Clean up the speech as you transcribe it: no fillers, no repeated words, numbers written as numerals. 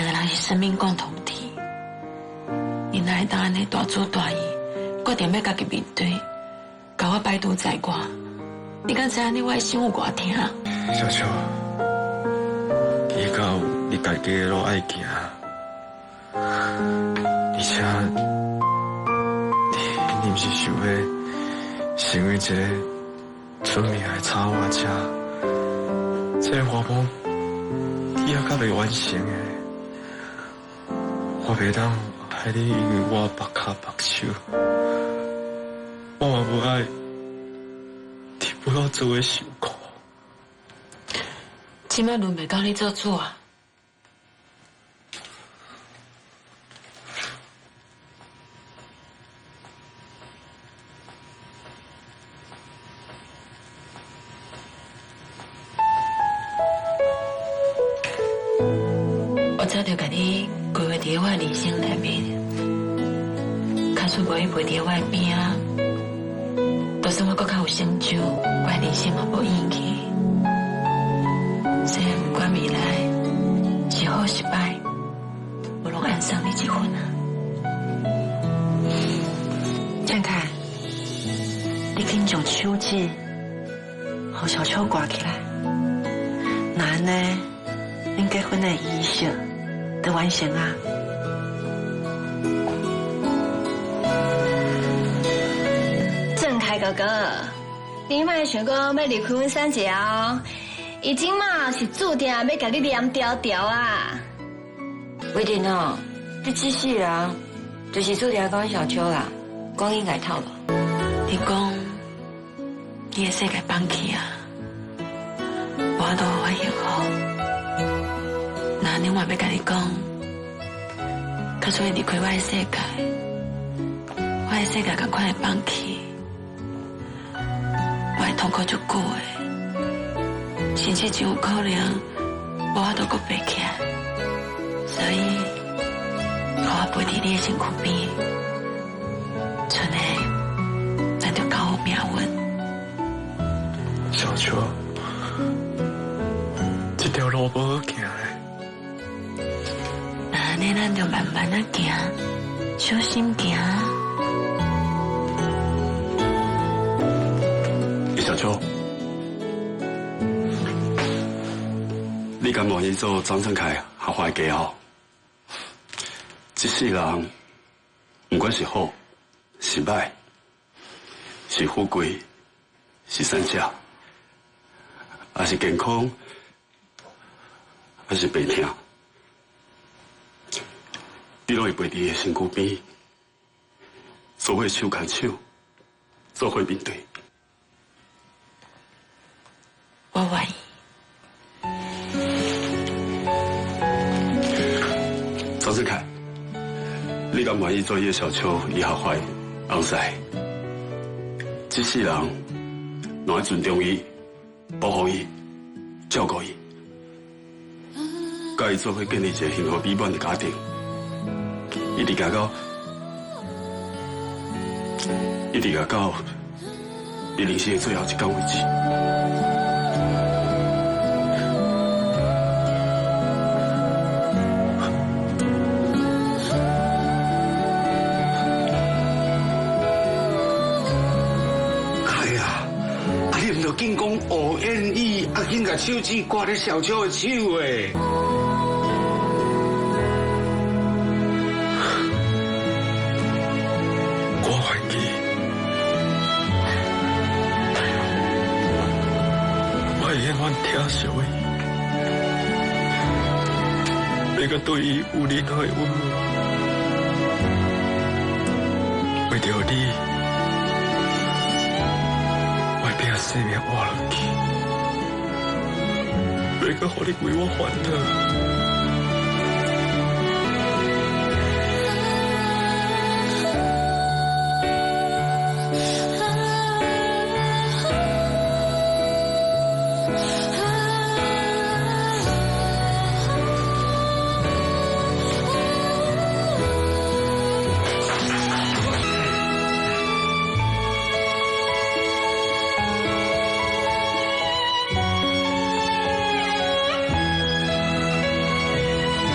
兩个人是生命共同體，你哪會當按呢大主大意，決定欲家己面對，共我擺拄在外？你敢知影你我的心有偌疼？小秋，以後你家己的路愛行，而且你毋是想欲成為一個出名的插畫家，這个願望你猶閣袂完成的，我袂當害你因為我縛跤縛手，我嘛無愛你陪我做伙受苦。這擺輪袂到你做主啊！我早就共你規劃佇我的人生內面，假使無你陪佇我的邊仔，就算我閣較有成就，我的人生嘛無意義。所以不管未來是好是歹，我攏愛送你一份啊！鄭凱，你緊將手指予小秋掛起來，那按呢，恁結婚的儀式就完成啊！鄭凱哥哥，你莫想講欲離開阮三姐哦，伊這馬是注定欲共你黏牢牢啊！偉霆哦，你這世人就是注定講小秋啦，趕緊共伊套路。你講，你的世界放棄啊，無法度予我幸福。那按呢我欲共你講，假使伊離開我的世界，我的世界仝款會放棄，我會痛苦足久的，甚至真有可能無法度閣爬起來。所以，予我陪佇你的身軀邊，賰呢，咱就交好命運。小秋，這條路無好行的。那按呢，咱就慢慢仔行，小心行。小秋，你敢願意做張振凱合法的家後？這世人，不管是好是歹，是富貴是散赤，還是健康，還是病痛，你攏會陪佇伊的身軀邊，做伙手牽手，做伙面對。我願意。張振凱，你敢願意做葉小秋伊合法的翁婿？這世人攏愛尊重伊、保護伊、照顧伊，佮伊做伙建立一個幸福美滿的家庭，一直行到，一直行到伊人生的最後一天為止。緊講我願意，啊緊共手指掛咧小秋的手的。我願意，我會永遠疼惜伊，袂閣對伊有任何的隱瞞。為著你，我會拼性命活落去，袂閣予你為我煩惱。